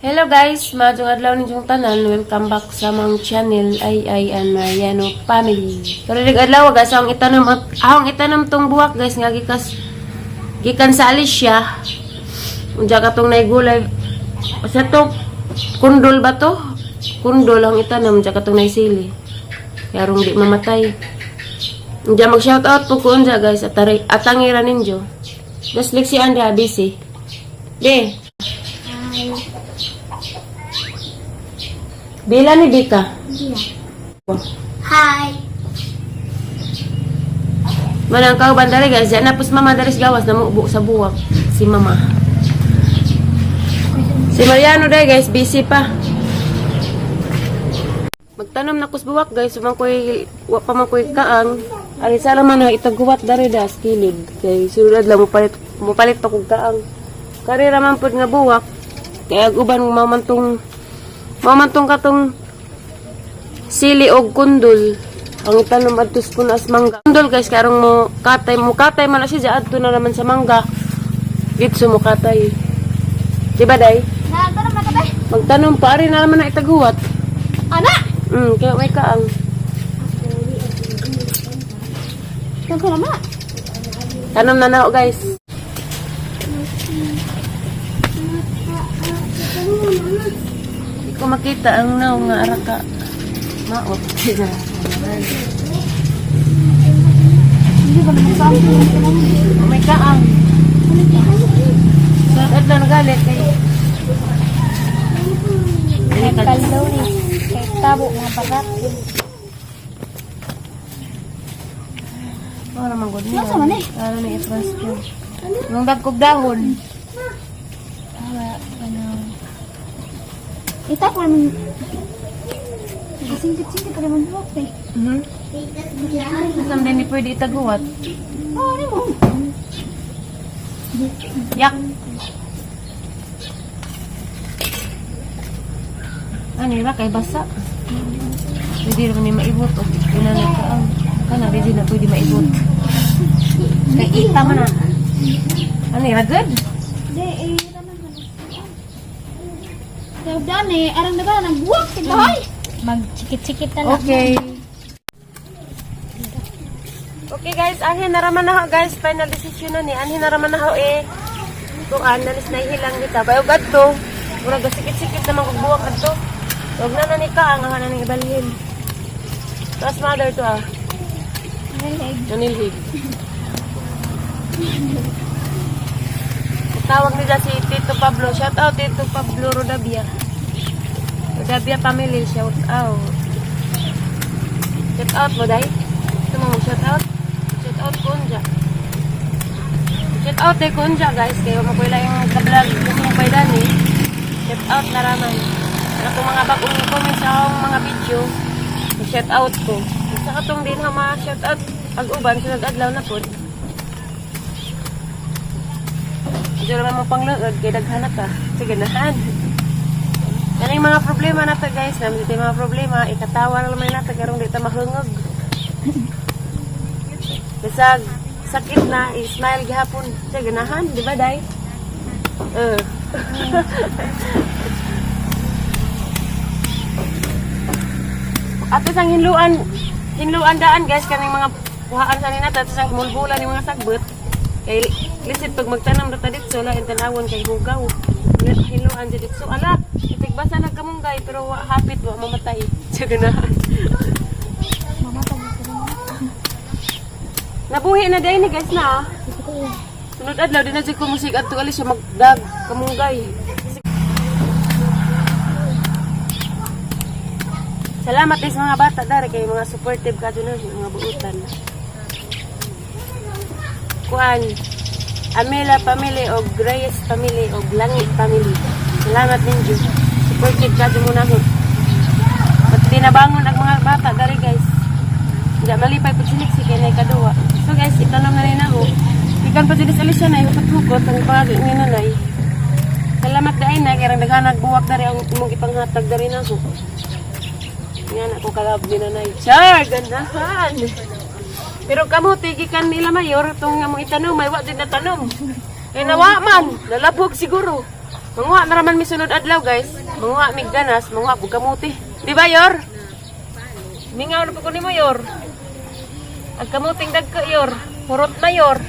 Hello guys, maayong adlaw ninyong tanan. Welcome back sa among channel Ay Ay and Mariano Family. Karon adlaw guys, akong itanom at akong itanom tong buwak, guys, nga gikan sa Alicia. Unja katong nay gulay sa to, kundol ba to? Kundol ang itanom, unja katong nay sili. Karong di mamatay. Unja mag shout out po ko unja, guys, atari atangira ninyo. Just like si Andrea, busy. De. Bila ni Bika. Hi. Manang kauban dali, guys. Diyan na pus mama dali sa gawas namubo sa buwak. Si mama. Si Mariano dai, guys, busy pa. Magtanom na kus buwak, guys, man koy wa pa man koy kaang. Ari sa man na itaguwat dari das kilid. Kay sulod lang mo palit pa kog kaang. Kari ra man pud nga buwak. Kay ag uban mao man tong katong sili og kundol. Ang itanom adto sa punas mangga. Kundol, guys, karong mo katay man na siya adto na naman sa mangga. Gitso mo katay. Di ba, day? Nagtanong na ka ba? Magtanom pa ari na naman na itaguwat. Ana! Kaya may kaang. Kang ko ma. Tanom na nao, guys. Di ko makita ang naong nga araka. Maot. Hindi ba naman sa akin? May kaang. Sa adlaw na galit kay Kaloni. Kay tabo mga bagat. Oh, naman good niya. Nasa man eh? Ano na i-transfer? Yung dagkog dahon. Ah, ano. Ita ko naman. Singkit-singkit pa naman buwak eh. Saan din di pwede itaguwat? Oh, ano mo? Yak! Ano yun kay basa? Pwede naman ni maibot. O, pinanag ka ang. Kana, di na pwede maibot. Kay ita man na. Ano yun, good? Di, eh, raman man. Kaya dani, arang na ba nang buwak sa bahay? Magchikit-chikit na lang. Okay. Okay guys, anhin na raman na ho, guys. Final decision na ni. Anhin na raman na ho eh. Kuan, nalis na ihilang kita. Bayo gadto. Murag sikit-sikit naman kog buwak adto. Wag na na ni ka ang na ning ibalhin. Tapos mother to ah. Nanilhig. Tawag nila si Tito Pablo. Shout out Tito Pablo Rodavia. Rodavia family, shout out. Shout out mo, day? Ito mo, shout out? Shout out ko unja. Shout out eh ko unja, guys. Kayo makuila yung ka-vlog. Kasi mo pa eh. Shout out na raman. Ano kung mga bagong comment sa akong mga video, shout out ko. Sa katong din ha mga shout out pag uban, sunod adlaw na po. Medyo naman mo panglood, kay daghan na ka. Sige, nahan. Yan yung mga problema nato, guys. Namin dito yung mga problema. Ikatawa na naman nato karong di ta mahungog. Bisag sakit na, i-smile gihapon. Sige, ganahan, di ba, day? Ato sang hinluan, hinluan daan, guys, kaning mga kuhaan sa nina ato sang mulbula ni mga sagbot. Kay lisit pag magtanam ra ta ditso, lain tanawon kay hugaw. Hinluan di ditso ala, itigbasa na kamunggay pero wa hapit wa mamatay. Sa ganahan. Nabuhi na day ni, guys, na. Sunod adlaw di na jud ko musig adto alis siya magdag kamunggay. Salamat is mga bata dari kay mga supportive ka na mga buutan. Kuan Amela family og Reyes family og Langi family. Salamat ninyo. Supportive ka mo na ko. At tinabangon ang mga bata dari, guys. Hindi malipay pud sinik si kay nay kaduwa. So guys, itanom na rin ako. Ikan pa sila sa Alicia na hukot-hukot ang pagin ni nanay. Salamat dai na kay daghan nagbuwak dari ang imong ipanghatag dari nako. Nga na ko kalab ni nanay. Char, gandahan. Pero kamote gikan nila mayor tong among itanom may wa din na tanom. Kay nawa man, nalabog siguro. Manguha na raman mi sunod adlaw, guys. Manguha mig ganas, manguha pug kamuti. Di ba, Yor? Mingaw na po ko nimo, Yor. Ang kamuting dagko, Yor. Hurot na, Yor.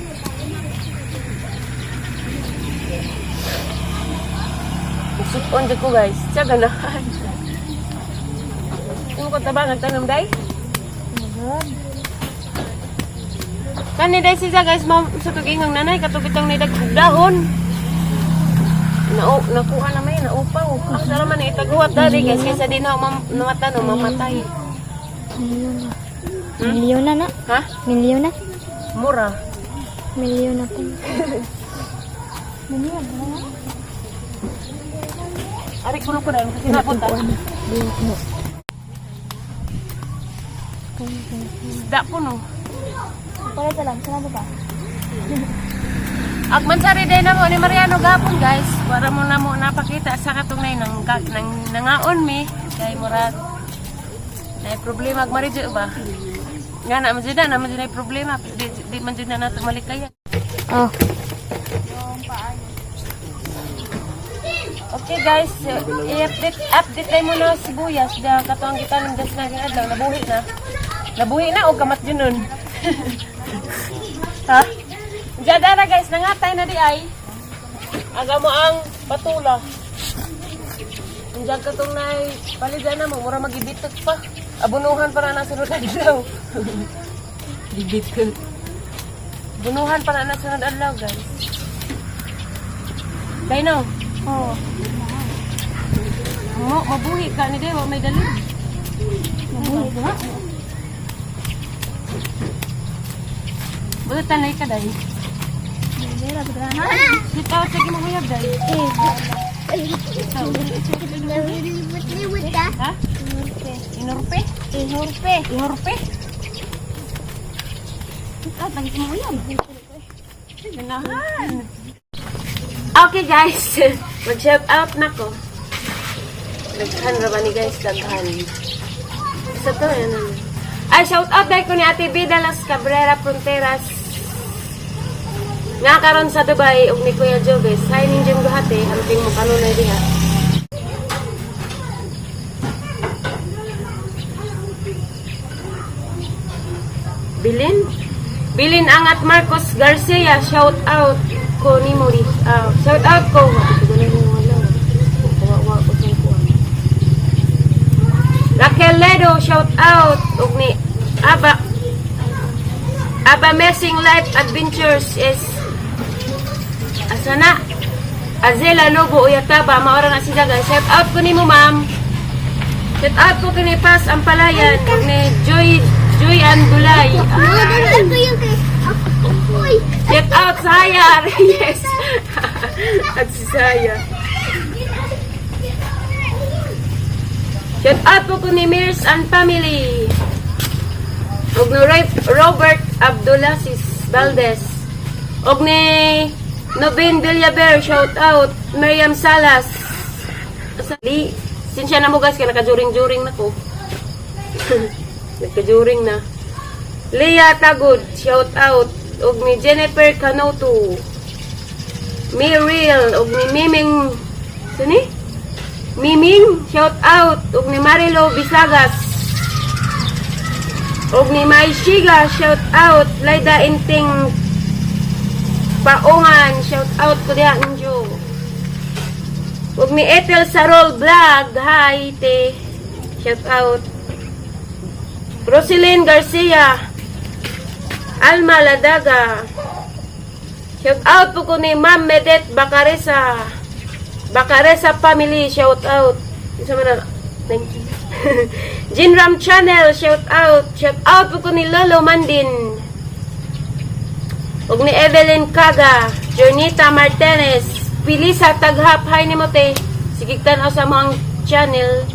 Usot-on ko, guys. Siya ganahan. Kung ko tabangan tanong, day? Kani day siya, guys, ma'am, sa tugingang nanay, katubitang ni dahon. Nao, nakuha na may naupaw. Ang dala man itaguhat dali, guys, kaysa di na namata no mamatay. Milyon na. Milyon na na. Ha? Milyon na. Mura. Milyon na po. Milyon na. Ari kuno ko na kasi napunta. Isda ko no. Pala lang, sana ba? Agmansari din na mo ni Mariano gapon, guys. Para mo na mo napakita sa katong nay nang nang nangaon mi kay murag na problema ag Marijo ba. Nga na man jud na man jud na problema di man jud na nato malikaya. Oh. Okay guys, i-update update tayo muna sibuyas da katong gitanim das naging adlaw nabuhi na. Nabuhi na o kamat yun nun. Ha? Jadara guys, nangatay na di ay. Aga mo ang patula. Diyan katong nay palidan na mo, mura magibitok pa. Abunuhan pa na sunod adlaw. Gibitok. Bunuhan pa na sunod adlaw, guys. Dino. Oh. Mo, mabuhi ka ni Dewa, may dalil. Mabuhay ba? Buta tanay ka dai. Bera, bera na. Kita sige mo huyab dai. Ha? Inurpe? Ihurpe. Inurpe? Ah, tagi mo yan. Ganahan. Okay guys, mag-shout out na ko. Daghan ra ba ni guys, daghan. Sa to yan. Ano. Ay, shout out dahil ko ni Ate Vida Las Cabrera Fronteras. Nga karon sa Dubai ug ni Kuya Joves. Hi ninjong duhate, amping mo kanunay diha. Bilin? Bilin Angat Marcos Garcia, shout out ko ni Mori. Ah, shout out ko. Raquel Ledo, shout out ug ni Aba Aba Messing Life Adventures is asa na? Azela Lobo Uyataba, maora na siya guys. Shout out ko nimo, ma'am. Shout out ko kini Paz Ampalayan ug ni Joy Joy Andulay. Shout out Saya Reyes. At si Saya. Shout out po ko ni Mirs and family. Og ni Robert Abdulaziz Valdez. Og ni Nobin Villaber, shout out. Miriam Salas. Li, sinsya na mo guys, kaya nakajuring-juring na ko. Nakajuring na. Leah Tagud, shout out. Og ni Jennifer Canoto. Miriel, og ni Miming, sini? Miming, shout out. Og ni Marilo Bisagas. Og ni Mai Shiga, shout out. Laida Inting Paungan, shout out ko diha ninyo. Og ni Ethel Sarol Vlog, hi te. Shout out. Roselyn Garcia, Alma Ladaga. Shout out po ko ni Ma'am Medet Bacaresa. Bacaresa family, shout out. Isa man na. Thank you. Jinram Channel, shout out. Shout out po ko ni Lolo Mandin. Ug ni Evelyn Kaga, Jornita Martinez, Pilisa Taghap, hi ni Mote. Sige tan-aw sa mga channel.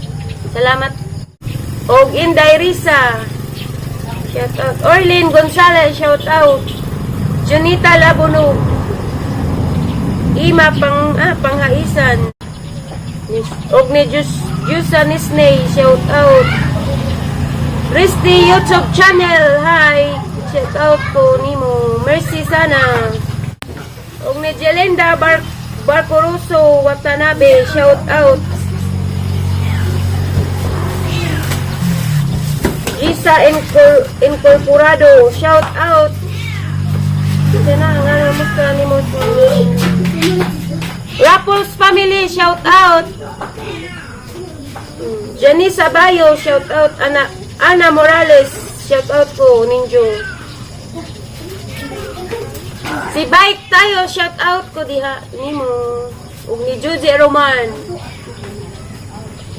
Salamat. Og Inday Risa. Shout out. Orlin Gonzalez, shout out. Junita Labunog. Ima panghaisan. Og ni Jusa Nisney, shout out. Risti YouTube channel, hi. Shout out po nimo. Mercy sana. Og ni Jelinda Barco Russo Watanabe, shout out. Isa Incorporado, shout out. Ito na, nga na, musta ni mo. Rapples family, shout out. Janice Abayo, shout out. Ana Morales, shout out ko, ninjo. Si Bike tayo, shout out ko diha nimo. Ug ni Josie Roman.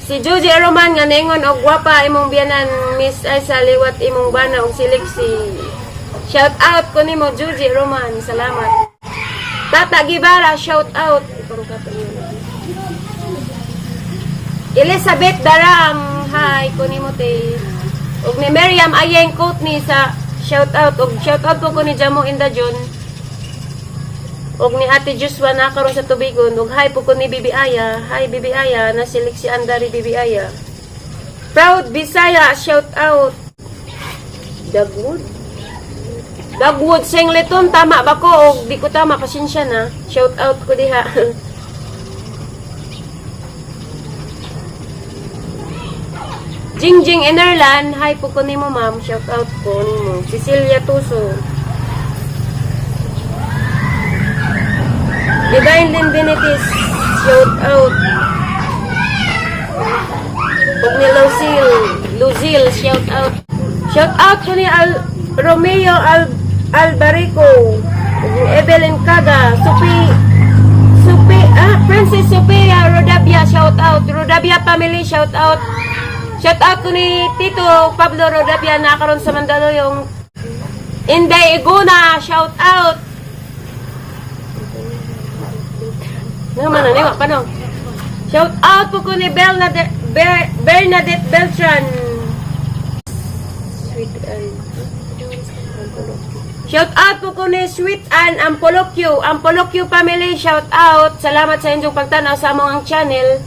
Si Josie Roman nga ningon og gwapa imong biyanan, Miss Aisa, liwat imong bana og si Lexi. Shout out ko nimo, Josie Roman. Salamat. Tata Gibara, shout out. Elizabeth Daram, hi ko nimo, te. Ug ni Miriam Ayeng Courtney sa shout out, ug shout out po ko ni Jamo Inda John. Ug ni Ate Joshua na karon sa tubigon, ug hi po ko ni Bibi Aya. Hi, Bibi Aya, na si Lexi Andari, Bibi Aya. Proud Bisaya, shout out. Dagwood. Dagwood Singleton, tama ba ko? Og di ko tama, pasensya na. Shout out ko diha. Jingjing Enerlan, hi po ko nimo, ma'am. Shout out ko nimo. Cecilia Tuso. Divine Lynn Benitez, shout out. Ug ni Lucille, Luzil, shout out. Shout out ko ni Al Romeo Al Albarico, ug ni Evelyn Kaga, Sophie Sophie, ah, Princess Sophia Rodabia, shout out. Rodabia family, shout out. Shout out ko ni Tito Pablo Rodabia na karon sa Mandaluyong. Inday Iguna, shout out. Naman na, niwa pa no. Shout out po ko ni Bernadette Beltran. Sweet Ann. Shout out po ko ni Sweet Ann Ampolokyo. Ampolokyo family, shout out. Salamat sa inyong pagtanaw sa among channel.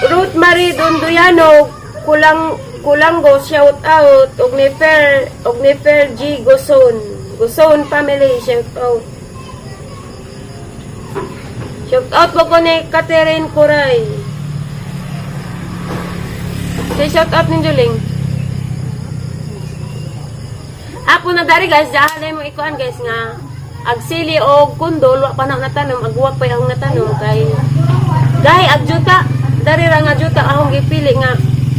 Ruth Marie Dondoyano Kulang Kulanggo, shout out. Og ni Fer G Goson. Goson family, shout out. Shout out po ko ni Catherine Kuray. Say shout out ni Juling. Apo na dari, guys, dahil mo ikuan, guys, nga ag sili og kundol wa pa na natanom, ag pa yung natanom kay gahi ag juta dari ra nga juta akong gipili nga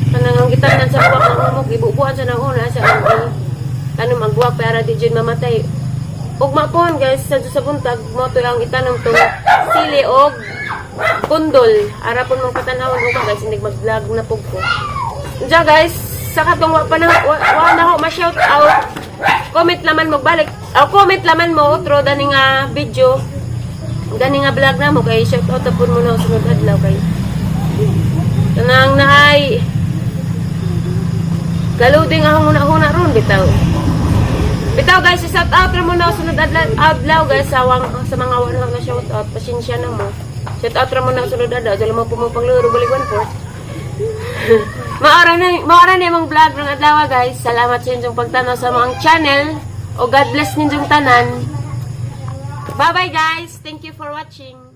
kanang ang gitanan sa uwak ng humok, ibubuan sa nang una sa ang tanom ang guwak para di jud mamatay. Ug mapon, guys, sa buntag mo to ang itanom tong sili og kundol. Ara pon mong patanawon ug, guys, hindi mag-vlog na pug ko. Diya, guys, sa katong wa pa na wa na ho ma-shout out, comment laman mo balik. O comment laman mo otro dani nga video. Gani nga vlog na mo kay shout out pud mo na sunod adlaw kay kanang naay galuding akong una-una ron bitaw. Bitaw, guys, shout out ra mo na sunod adlaw, guys, sa mga wala na shout out, pasensya na mo. Shout out ra mo na sunod adlaw, dili mo po mo pagluro balik one fourth. Maora na imong vlog ng adlaw, guys. Salamat sa inyong pagtanaw sa mga channel. O God bless ninyong tanan. Bye bye, guys. Thank you for watching.